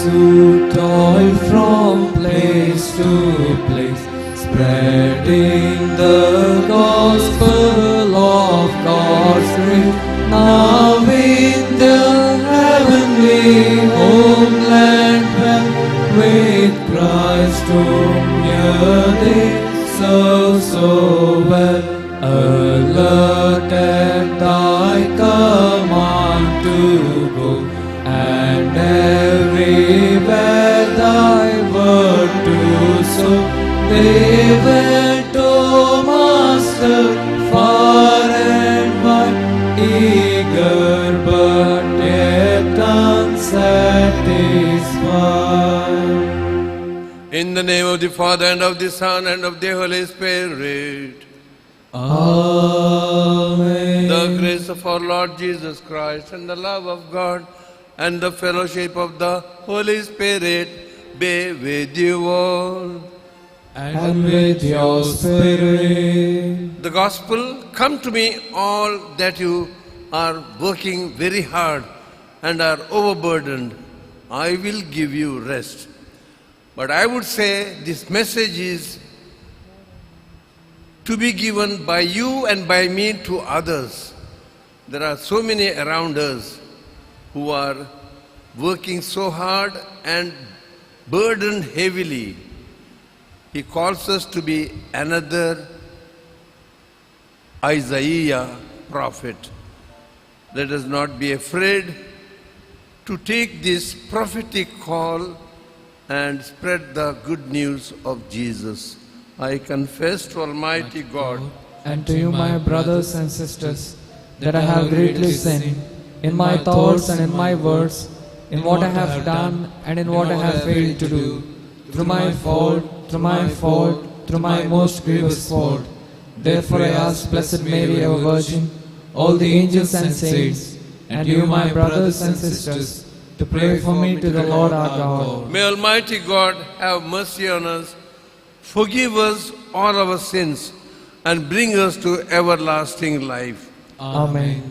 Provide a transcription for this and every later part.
Those who toil from place to place, spreading the gospel of God's grace, now in the heavenly homeland dwell, with Christ whom here they serve so well. Alert at thy command to go, and everywhere thy word to sow. They went, O Master, far and wide, eager but yet unsatisfied. In the name of the Father, and of the Son, and of the Holy Spirit. Amen. The grace of our Lord Jesus Christ, and the love of God, and the fellowship of the Holy Spirit be with you all. And with your spirit. The Gospel: come to me all that you are working very hard and are overburdened. I will give you rest. But I would say this message is to be given by you and by me to others. There are so many around us who are working so hard and burdened heavily. He calls us to be another Isaiah prophet. Let us not be afraid to take this prophetic call and spread the good news of Jesus. I confess to Almighty God and to you, my brothers and sisters, that I have greatly sinned in my thoughts and in my words, in what I have done and in what I have failed to do, through my fault, through my fault, through my most grievous fault. Therefore I ask Blessed Mary, ever Virgin, all the angels and saints, and you, my brothers and sisters, to pray for me to the Lord our God. May Almighty God have mercy on us, forgive us all our sins, and bring us to everlasting life. Amen.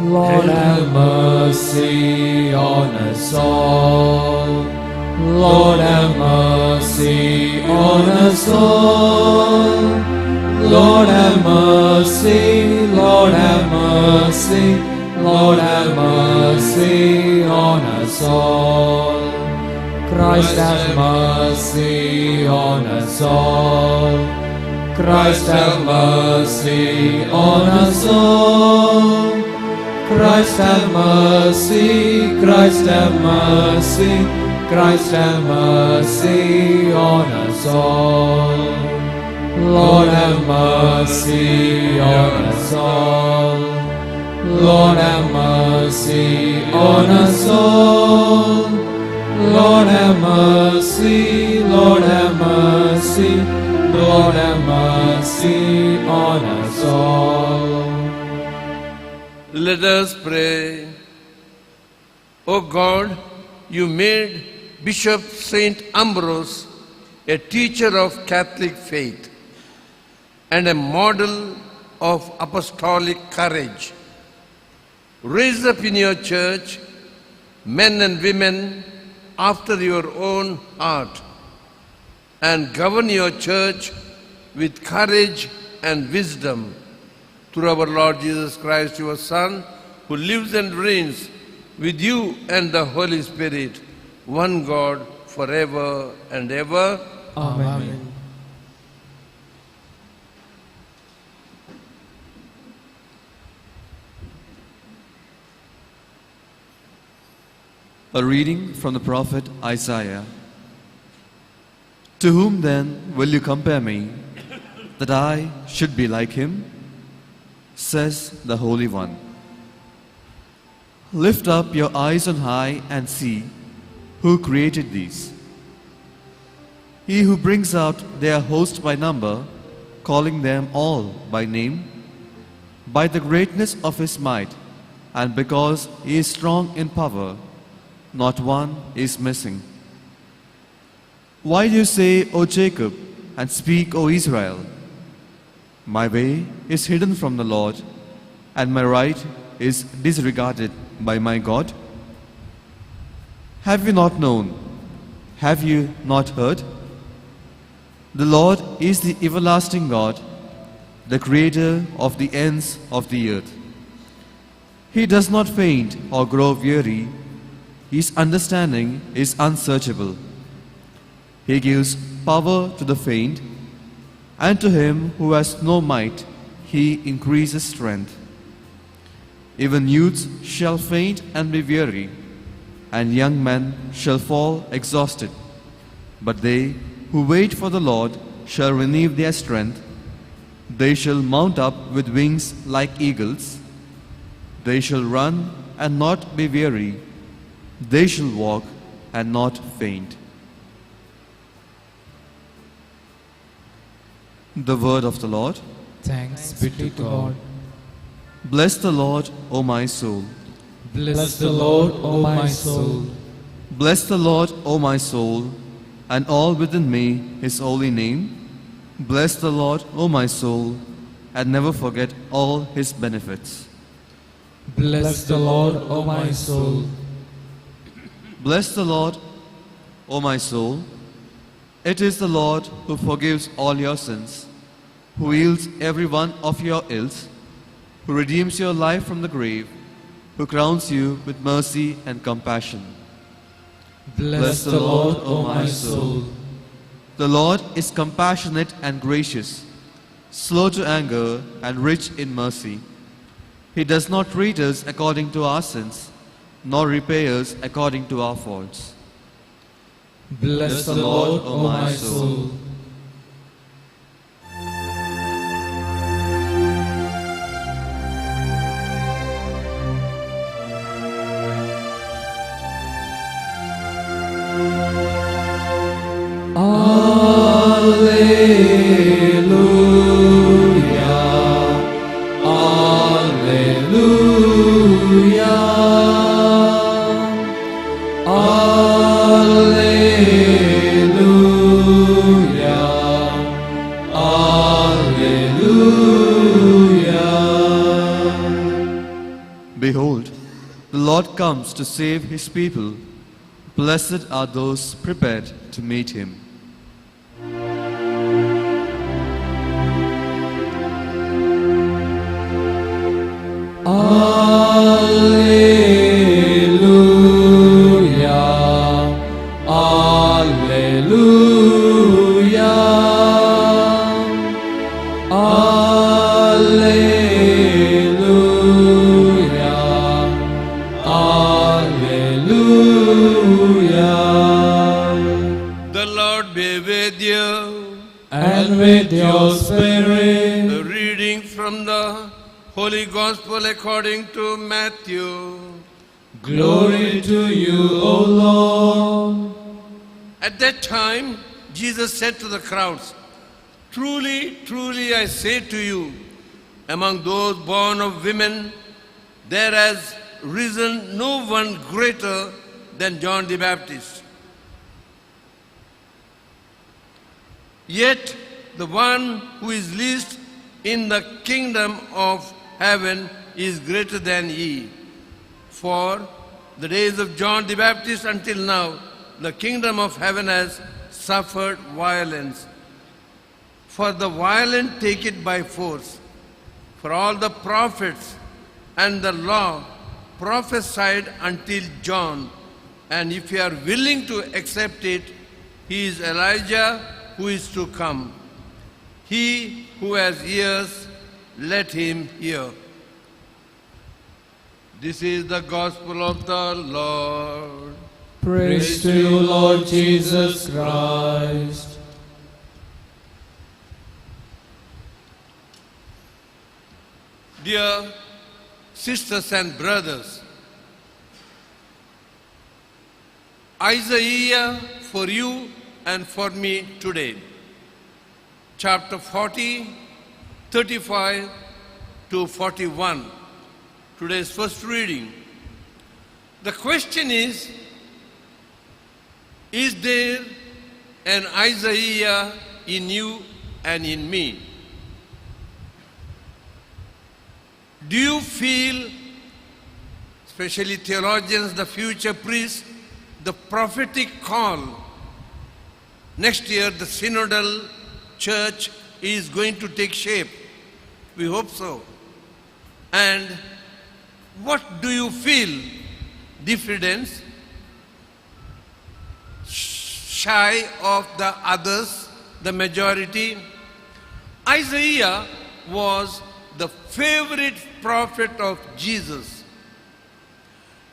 Lord, have mercy on us all. Lord, have mercy on us all. Lord, have mercy, Lord, have mercy, Lord, have mercy on us all. Christ, have mercy on us all. Christ, have mercy on us all. Christ, have mercy, Christ, have mercy, Christ, have mercy on us all. Lord, have mercy on us all. Lord, have mercy on us all. Lord, have mercy, Lord, have mercy, Lord, have mercy on us all. Let us pray. O God, you made Bishop Saint Ambrose a teacher of Catholic faith and a model of apostolic courage. Raise up in your church men and women after your own heart, and govern your church with courage and wisdom. Through our Lord Jesus Christ, your Son, who lives and reigns with you and the Holy Spirit, one God, forever and ever. Amen. A reading from the prophet Isaiah. To whom then will you compare me, that I should be like him? Says the Holy One. Lift up your eyes on high and see who created these. He who brings out their host by number, calling them all by name, by the greatness of his might, and because he is strong in power, not one is missing. Why do you say, O Jacob, and speak, O Israel. My way is hidden from the Lord, and my right is disregarded by my God. Have you not known? Have you not heard? The Lord is the everlasting God, the creator of the ends of the earth. He does not faint or grow weary. His understanding is unsearchable. He gives power to the faint, and to him who has no might, he increases strength. Even youths shall faint and be weary, and young men shall fall exhausted. But they who wait for the Lord shall renew their strength. They shall mount up with wings like eagles. They shall run and not be weary. They shall walk and not faint. The word of the Lord. Thanks be to God. Bless the Lord, O my soul. Bless the Lord, O my soul. Bless the Lord, O my soul, and all within me his holy name. Bless the Lord, O my soul, and never forget all his benefits. Bless the Lord, O my soul. Bless the Lord, O my soul. It is the Lord who forgives all your sins, who heals every one of your ills, who redeems your life from the grave, who crowns you with mercy and compassion. Bless the Lord, O my soul. The Lord is compassionate and gracious, slow to anger and rich in mercy. He does not treat us according to our sins, nor repay us according to our faults. Bless the Lord, O my soul. Behold, the Lord comes to save his people. Blessed are those prepared to meet him. Alleluia, Alleluia, Alleluia, Alleluia. The Lord be with you. And with your spirit. A reading from the Holy Gospel according to Matthew. Glory to you, O Lord. At that time, Jesus said to the crowds, "Truly, truly, I say to you, among those born of women, there has risen no one greater than John the Baptist. Yet the one who is least in the kingdom of heaven is greater than he. For the days of John the Baptist until now, the kingdom of heaven has suffered violence. For the violent take it by force. For all the prophets and the law prophesied until John. And if you are willing to accept it, he is Elijah who is to come. He who has ears, let him hear." This is the gospel of the Lord. Praise to you, Lord Jesus Christ. Dear sisters and brothers, Isaiah for you and for me today, chapter 40, 35 to 41, today's first reading. The question is there an Isaiah in you and in me. Do you feel, especially theologians, the future priests, the prophetic call? Next year, the synodal church is going to take shape. We hope so. And what do you feel? Diffidence, shy of the others, the majority. Isaiah was the favorite prophet of Jesus.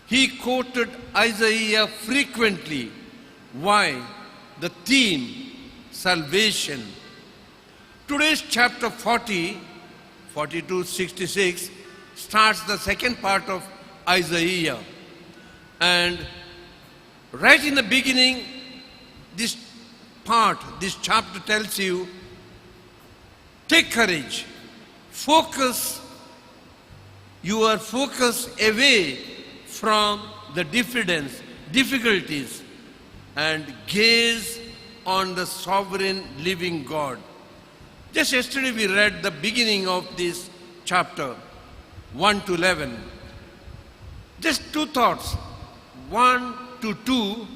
He quoted Isaiah frequently. Why? The theme, salvation. Today's chapter 40, 42, 66, starts the second part of Isaiah. And right in the beginning, this part, this chapter tells you, take courage, focus your focus away from the diffidence, difficulties, and gaze on the sovereign living God. Just yesterday we read the beginning of this chapter, 1 to 11. Just two thoughts, 1 to 2.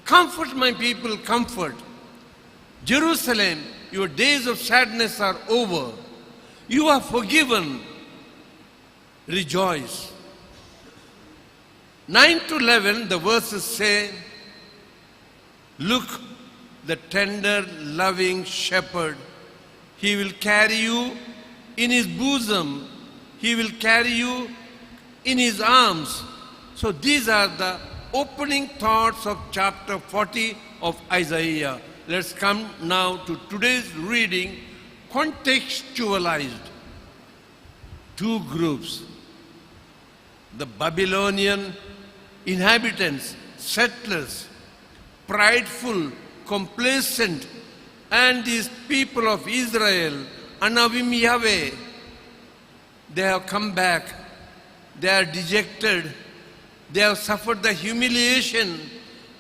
Comfort my people, comfort. Jerusalem, your days of sadness are over. You are forgiven. Rejoice. 9 to 11, the verses say, look, the tender, loving shepherd, he will carry you in his bosom. He will carry you in his arms. So these are the opening thoughts of chapter 40 of Isaiah. Let's come now to today's reading, contextualized. Two groups, the Babylonian inhabitants, settlers, prideful, complacent, and these people of Israel, Anavim Yahweh, they have come back, they are dejected, they have suffered the humiliation,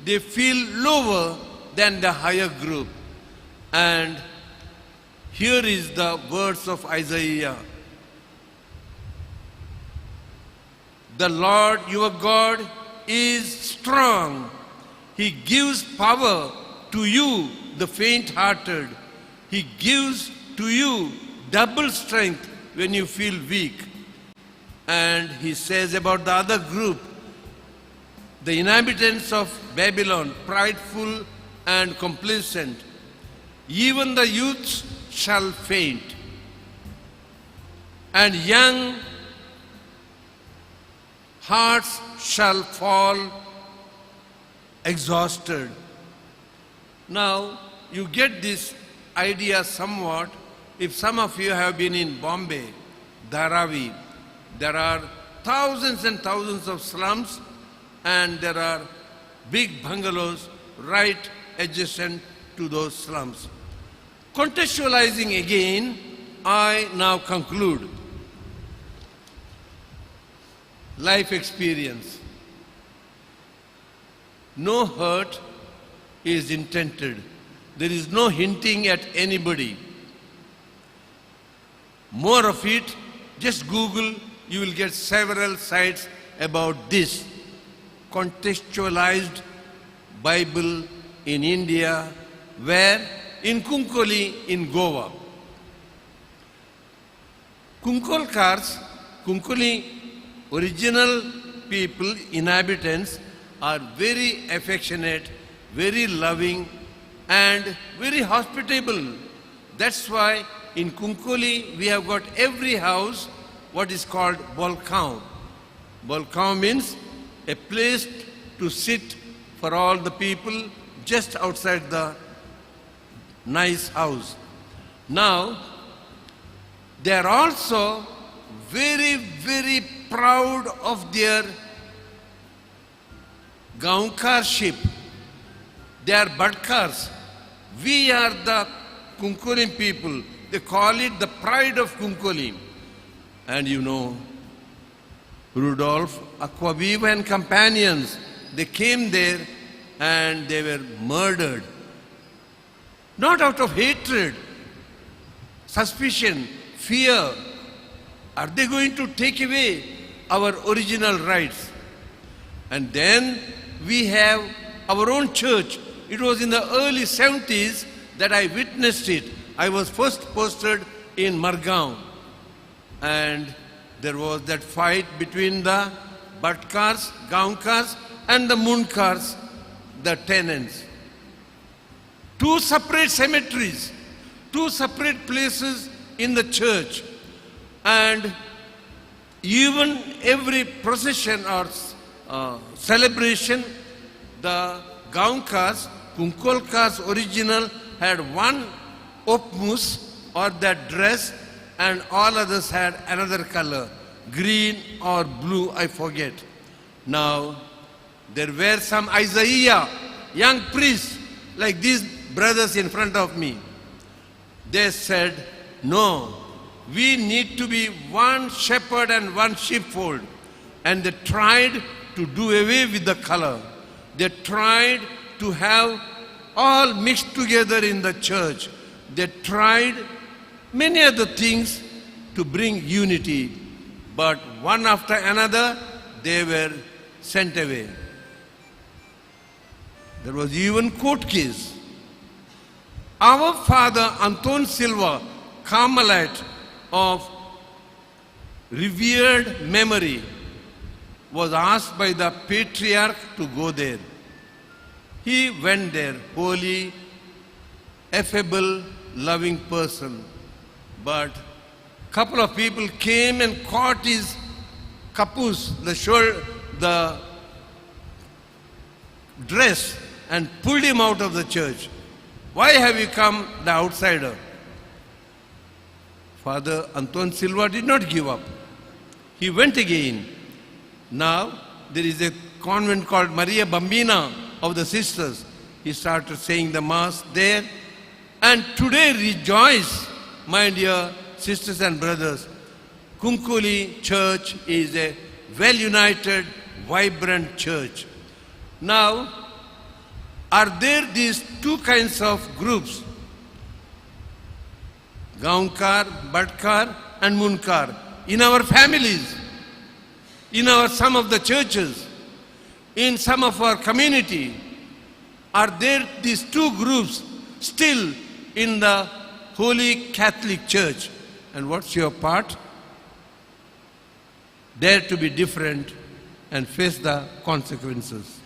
they feel lower than the higher group. And here is the words of Isaiah. The Lord your God is strong. He gives power to you, the faint-hearted. He gives to you double strength when you feel weak. And he says about the other group, the inhabitants of Babylon, prideful and complacent, even the youths shall faint, and young hearts shall fall exhausted. Now, you get this idea somewhat if some of you have been in Bombay, Dharavi. There are thousands and thousands of slums, and there are big bungalows right adjacent to those slums. Contextualizing again, I now conclude. Life experience. No hurt is intended. There is no hinting at anybody. More of it, just Google, you will get several sites about this contextualized Bible in India, where in Cuncolim in Goa. Cuncolkars, Cuncolim original people, inhabitants, are very affectionate, very loving, and very hospitable. That's why in Cuncolim we have got every house what is called balcony. Balcony means a place to sit for all the people just outside the nice house. Now, they are also very, very proud of their Gaonkarship. They are Bhatkars. We are the Cuncolim people. They call it the pride of Cuncolim. And you know, Rudolph Aquaviva and companions, they came there and they were murdered. Not out of hatred, suspicion, fear. Are they going to take away our original rights? And then we have our own church. It was in the early 70s that I witnessed it. I was first posted in Margao. And there was that fight between the Bhatkars, Gaonkars, and the Mundkars, the tenants. Two separate cemeteries, two separate places in the church. And even every procession or celebration, the Gaonkars, Kunkolkars original had one opmus or that dress, and all others had another color, green or blue, I forget. Now, there were some Isaiah, young priests, like these brothers in front of me. They said, no, we need to be one shepherd and one sheepfold. And they tried to do away with the color. They tried to have all mixed together in the church. They tried many other things to bring unity, but one after another, they were sent away. There was even court case. Our father, Anton Silva, Carmelite of revered memory, was asked by the patriarch to go there. He went there, holy, affable, loving person. But a couple of people came and caught his kapus, the shoulder, the dress, and pulled him out of the church. Why have you come, the outsider? Father Anton Silva did not give up. He went again. Now there is a convent called Maria Bambina of the sisters. He started saying the mass there. And today rejoice, my dear sisters and brothers. Cuncolim Church is a well-united, vibrant church. Now, are there these two kinds of groups? Gaonkar, Bhatkar and Mundkar in our families, in our some of the churches, in some of our community. Are there these two groups still in the Holy Catholic Church? And what's your part? Dare to be different and face the consequences.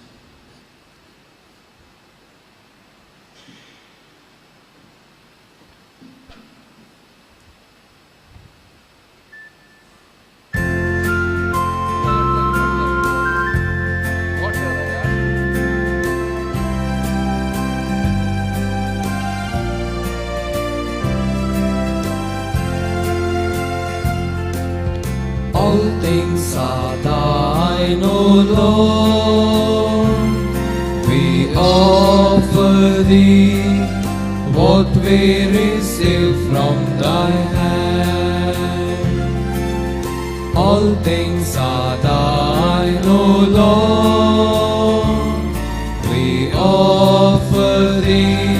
All things are thine, O Lord. We offer thee what we receive from thy hand. All things are thine, O Lord. We offer thee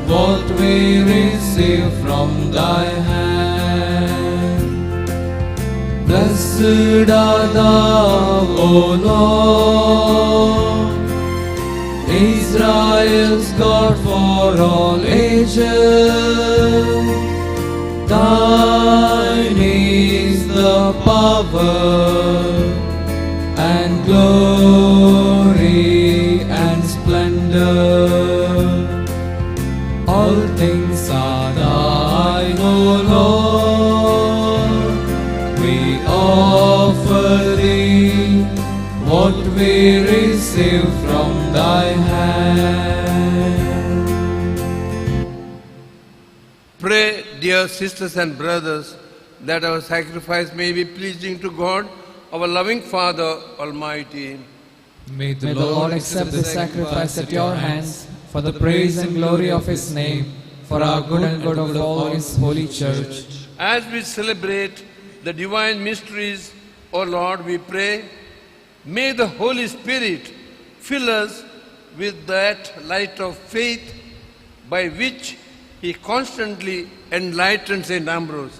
what we receive from thy hand. Blessed art thou, O Lord, Israel's God for all ages. Thine is the power and glory and splendor. All things are thine, O Lord. We offer thee what we receive from thy hand. Pray, dear sisters and brothers, that our sacrifice may be pleasing to God, our loving Father Almighty. May the Lord accept this sacrifice at your hands for the praise and glory of his name, for our good and good of all his holy church. As we celebrate the divine mysteries, O Lord, we pray, may the Holy Spirit fill us with that light of faith by which he constantly enlightened Saint Ambrose.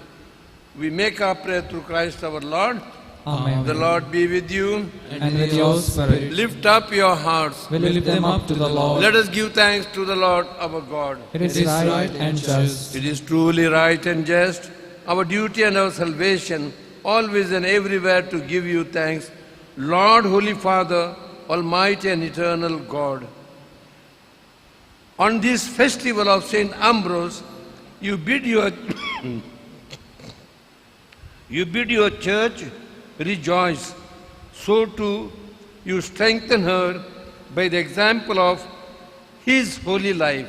We make our prayer through Christ our Lord. Amen. The Lord be with you. And with your spirit. Lift up your hearts. We lift them up to the Lord. Let us give thanks to the Lord our God. It is right and just. It is truly right and just, our duty and our salvation, always and everywhere to give you thanks, Lord, Holy Father, Almighty and Eternal God. On this festival of Saint Ambrose, you bid your church rejoice. So too you strengthen her by the example of his holy life.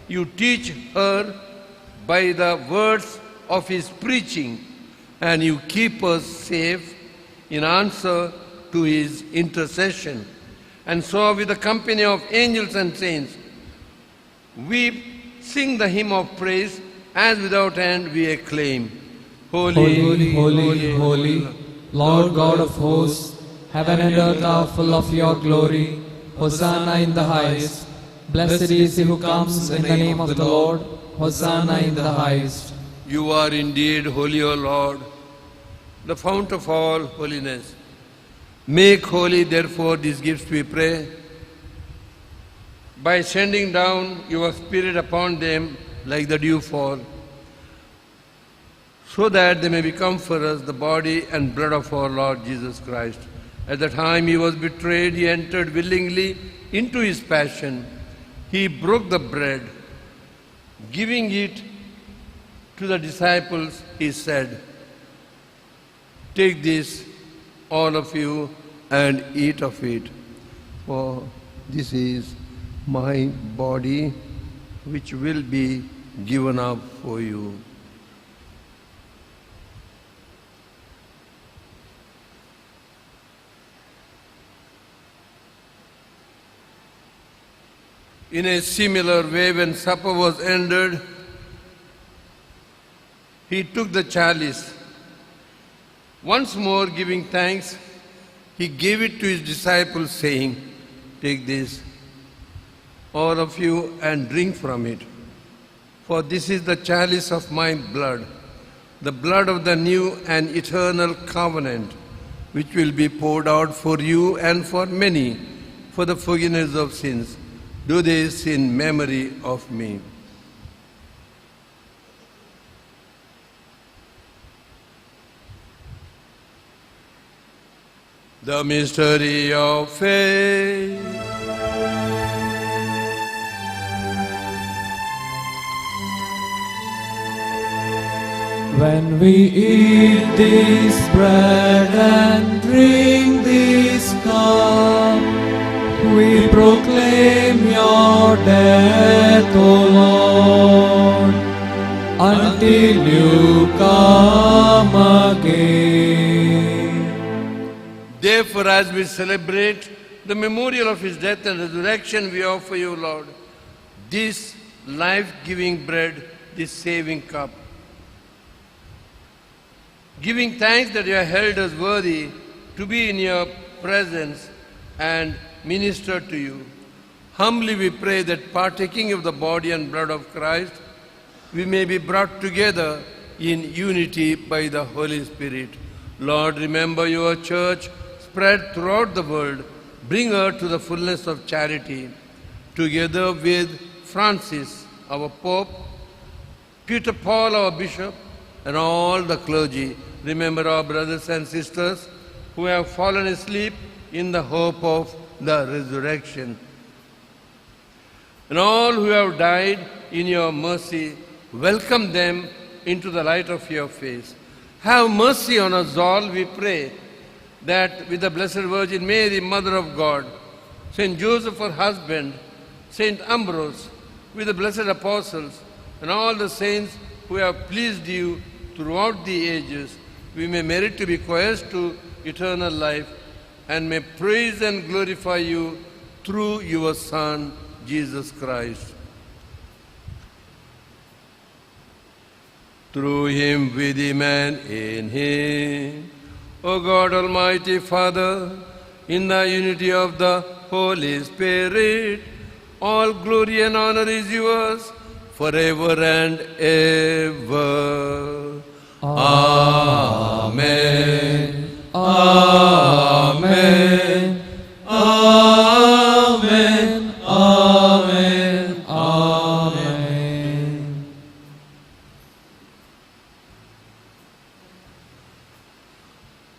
You teach her by the words of his preaching, and you keep us safe in answer to his intercession. And so with the company of angels and saints, we sing the hymn of praise, as without end we acclaim. Holy, holy, holy, holy, Lord God of hosts, heaven and earth are full of your glory. Hosanna in the highest. Blessed is he who comes in the name of the Lord. Hosanna in the highest. You are indeed holy, O Lord, the fount of all holiness. Make holy, therefore, these gifts, we pray, by sending down your Spirit upon them like the dewfall, so that they may become for us the body and blood of our Lord Jesus Christ. At the time he was betrayed, he entered willingly into his passion. He broke the bread, giving it to the disciples, he said, "Take this, all of you, and eat of it, for this is my body, which will be given up for you." In a similar way, when supper was ended, he took the chalice. Once more giving thanks, he gave it to his disciples, saying, "Take this, all of you, and drink from it. For this is the chalice of my blood, the blood of the new and eternal covenant, which will be poured out for you and for many for the forgiveness of sins. Do this in memory of me." The mystery of faith. When we eat this bread and drink this cup, we proclaim your death, O Lord, until you come again. Therefore, as we celebrate the memorial of his death and resurrection, we offer you, Lord, this life-giving bread, this saving cup. Giving thanks that you have held us worthy to be in your presence and minister to you. Humbly we pray that, partaking of the body and blood of Christ, we may be brought together in unity by the Holy Spirit. Lord, remember your church spread throughout the world. Bring her to the fullness of charity, together with Francis, our Pope, Peter Paul, our Bishop, and all the clergy. Remember our brothers and sisters who have fallen asleep in the hope of the resurrection. And all who have died in your mercy, welcome them into the light of your face. Have mercy on us all, we pray, that with the Blessed Virgin Mary, Mother of God, Saint Joseph, her husband, Saint Ambrose, with the blessed apostles, and all the saints who have pleased you throughout the ages, we may merit to be coerced to eternal life, and may praise and glorify you through your Son, Jesus Christ. Through him, with him, and in him, O God, Almighty Father, in the unity of the Holy Spirit, All glory and honor is yours forever and ever. Amen. Amen. Amen. Amen. Amen.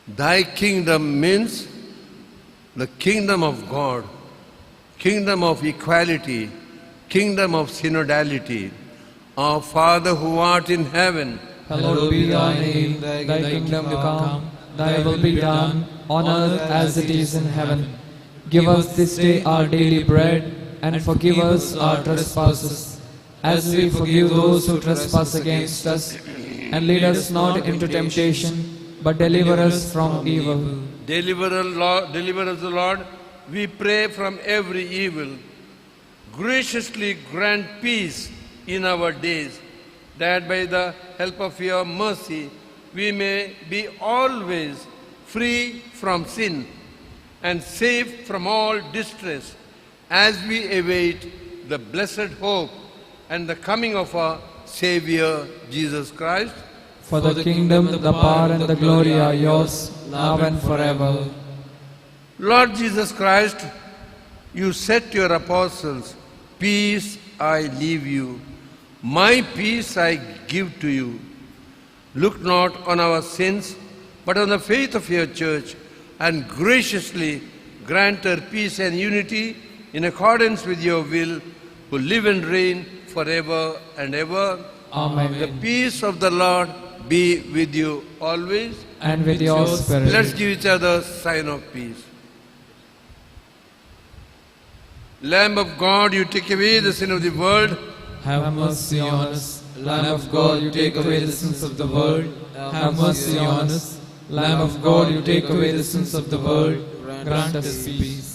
Thy kingdom means the kingdom of God, kingdom of equality, kingdom of synodality. Our Father who art in heaven, hallowed be thy name, thy kingdom come, thy will be done, on earth as it is in heaven. Give us this day our daily bread, and forgive us our trespasses, as we forgive those who trespass against us. And lead us not into temptation, but deliver us from evil. Deliver us, O Lord, we pray, from every evil. Graciously grant peace in our days, that by the help of your mercy we may be always free from sin and safe from all distress, as we await the blessed hope and the coming of our Savior, Jesus Christ. For the kingdom, the power, and the glory are yours, now and forever. Lord Jesus Christ, you said to your apostles, "Peace I leave you, my peace I give to you. Look not on our sins, but on the faith of your church, and graciously grant her peace and unity in accordance with your will, who live and reign forever and ever." Amen. The peace of the Lord be with you always. And with your spirit. Let's give each other a sign of peace. Lamb of God, you take away the sin of the world. Have mercy on us. Lamb of God, you take away the sins of the world. Have mercy on us. Lamb of God, you take away the sins of the world. Grant us peace.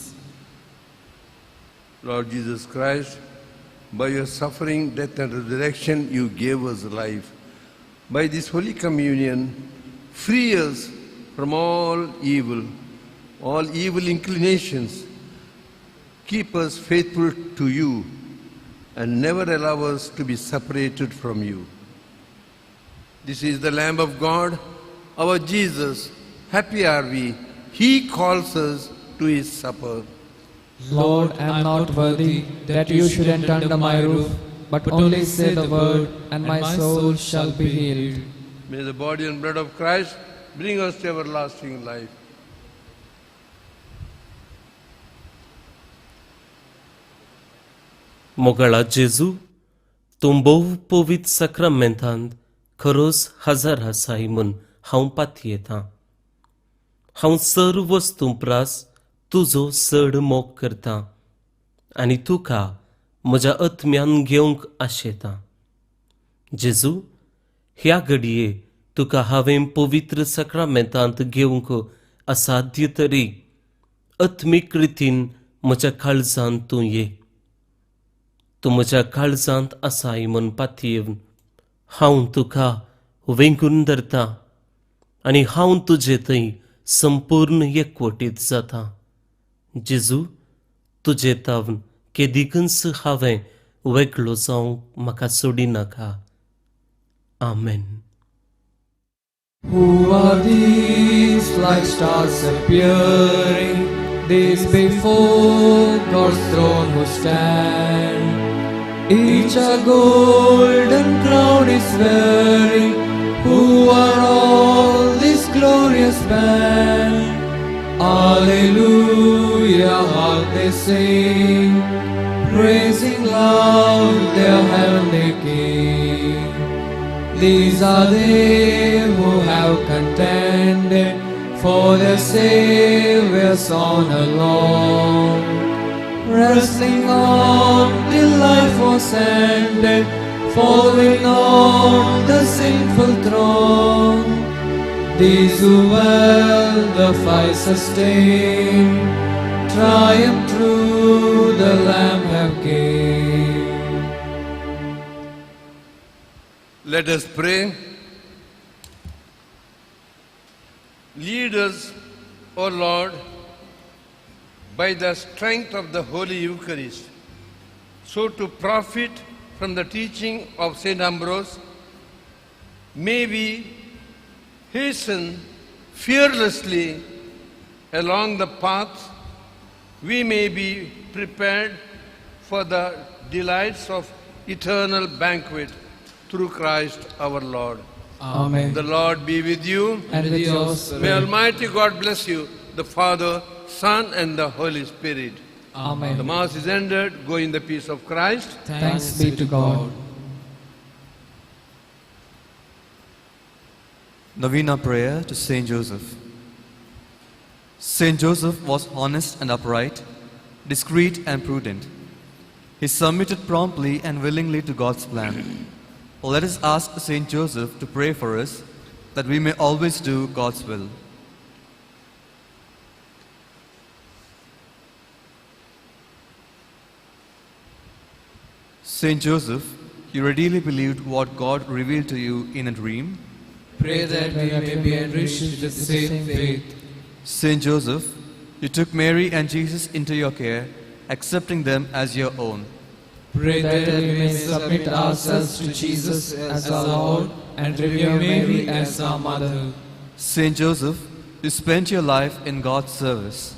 Lord Jesus Christ, by your suffering, death and resurrection, you gave us life. By this Holy Communion, free us from all evil inclinations. Keep us faithful to you and never allow us to be separated from you. This is the Lamb of God, our Jesus. Happy are we. He calls us to his supper. Lord, I am not worthy that you should enter under my roof, but only say the word, and my soul shall be healed. May the body and blood of Christ bring us to everlasting life. मोगाळा जेजू, तूं भोव पवित्र साक्रामेंतांत खरोच हजर आसाय म्हूण हांव पातयेतां. हांव सर्व वस्तूं प्रास तुजो चड मोग करतां आनी तुका म्हज्या आत्म्यान घेवंक आशेतां. जेजू, ह्या घडये तुका हांवें पवित्र साक्रामेंतांत घेवंक असाध्य तरी आत्मीक रितीन म्हज्या काळजांत तूं ये. तूं म्हज्या काळजांत आसाय म्हूण पातयेवन हांव तुका वेंगून धरतां आनी हांव तुजे थंय संपूर्ण एकवटीत जाता. जेजू, तुजे तावन केदिकूच हांवें वेगळो जावंक म्हाका सोडिनाका. आमेन. Who are these like stars appearing, these before God's throne who stand? Each a golden crown is wearing. Who are all this glorious band? Alleluia, how they sing, praising loud their heavenly King. These are they who have contended for their Saviour's honor long, wrestling on till life was ended, following on the sinful throng. These who well the fight sustain, triumph through the Lamb have gained. Let us pray. Lead us, O Lord, by the strength of the Holy Eucharist, So to profit from the teaching of Saint Ambrose, may we hasten fearlessly along the path, we may be prepared for the delights of eternal banquet through Christ our Lord. Amen. The Lord be with you. And with your spirit. May Almighty God bless you, the Father, Son, and the Holy Spirit. Amen. The Mass is ended. Go in the peace of Christ. Thanks be to God. Novena Prayer to Saint Joseph. Saint Joseph was honest and upright, discreet and prudent. He submitted promptly and willingly to God's plan. Let us ask Saint Joseph to pray for us, that we may always do God's will. Saint Joseph, you readily believed what God revealed to you in a dream. Pray that we may be enriched with the same faith. Saint Joseph, you took Mary and Jesus into your care, accepting them as your own. Pray that we may submit ourselves to Jesus as our Lord and revere Mary as our Mother. Saint Joseph, you spent your life in God's service.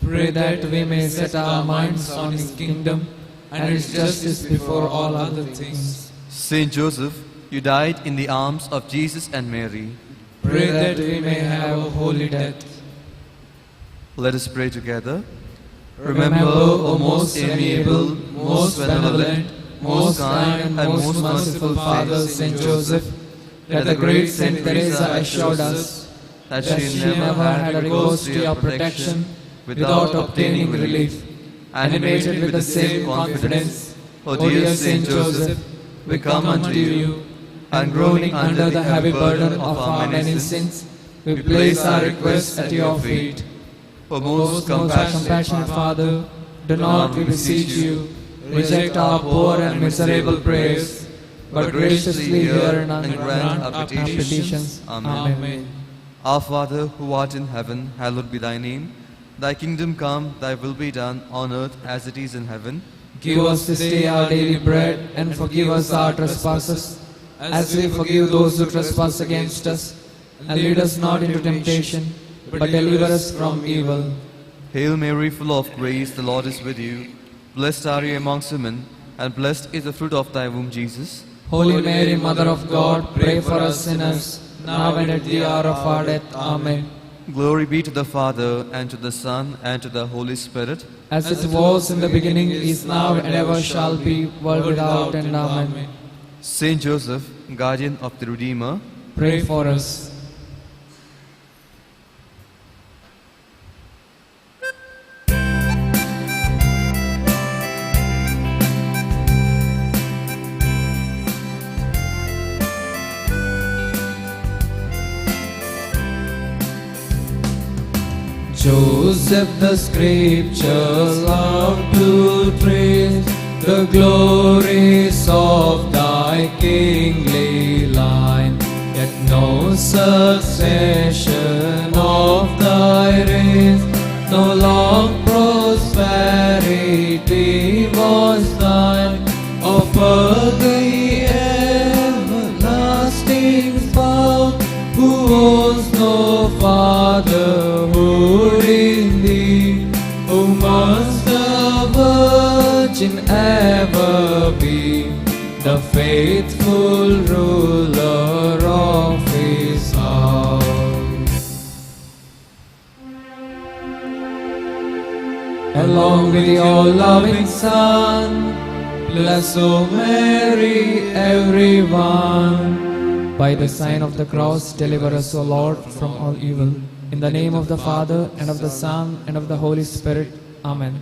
Pray that we may set our minds on His kingdom and His justice before all other things. Saint Joseph, you died in the arms of Jesus and Mary. Pray that we may have a holy death. Let us pray together. Remember, O most amiable, most benevolent, most kind and most merciful Father, Saint Joseph, that the great Saint Teresa assured us that that she never had recourse to your protection without obtaining relief. Animated with the same confidence, O dear Saint Joseph, we come unto you, and groaning under the heavy burden of our many sins, we place our requests at your feet. O most compassionate Father, do not, we beseech you, reject our poor and miserable prayers, but graciously hear and grant our petitions. Amen. Our Father, who art in heaven, hallowed be thy name. Thy kingdom come, thy will be done, on earth as it is in heaven. Give us this day our daily bread, and forgive us our trespasses, as we forgive those who trespass against us. And lead us not into temptation, but deliver us from evil. Hail Mary, full of grace, the Lord is with you. Blessed are you amongst women, and blessed is the fruit of thy womb, Jesus. Holy Mary, Mother of God, pray for us sinners, now and at the hour of our death. Amen. Glory be to the Father, and to the Son, and to the Holy Spirit. As it was in the beginning, is now, and ever shall be, world without end. Amen. Saint Joseph, guardian of the Redeemer, pray for us. Joseph, the scriptures love to trace the glories of thy kingly line, yet no succession of thy race, no long prosperity was thine. Offer the everlasting spouse, who owns no fatherhood in thee, who must the virgin ever be, the faithful ruler of his house. Along with your loving Son, bless, O Mary, everyone. By the sign of the cross, deliver us, O Lord, from all evil. In the name of the Father, and of the Son, and of the Holy Spirit. Amen.